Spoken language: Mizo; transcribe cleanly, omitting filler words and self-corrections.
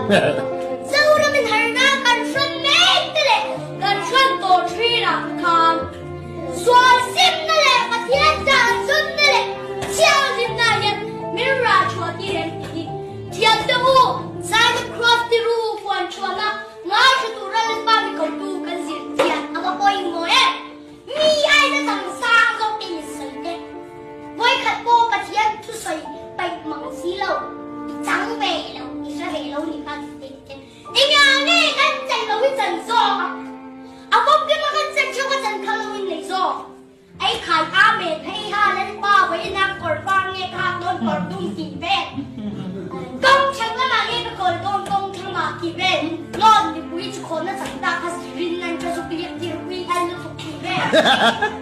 Zoramin harhna kan hrawn mek te leh kan hrawn tawh thinah khan sual simna leh Pathian dan zawnna leh thianghlimna hian min rah chhuah tir em tih hi thiante u Simon Cross tiru puan chhuahna ngaithla tura Lalpa mi kotu kan zir chian a va pawimawh em? Mi aina chang sang zawk te in sawi te. Vawikhat pawh Pathian thusawi paih mang si lo, i chang ve lo, i hre ve lo ni kha tih te ten. Engah nge kan chan lo i chan zawk a? A bawmkima kan chan theuh a chan kha lo in nei zawk. Ei khai Amen hei ha Lalpa vawiina kawr vang nge ka hak dawn kawr dum tih vel. Kawng thlang lamah nge ka kawl dawn kawng thlang ah tih vel. Lawn mipui chu khawnna chang ta kha zirin nan ka zuk liak tir pui al lutuk tih vel.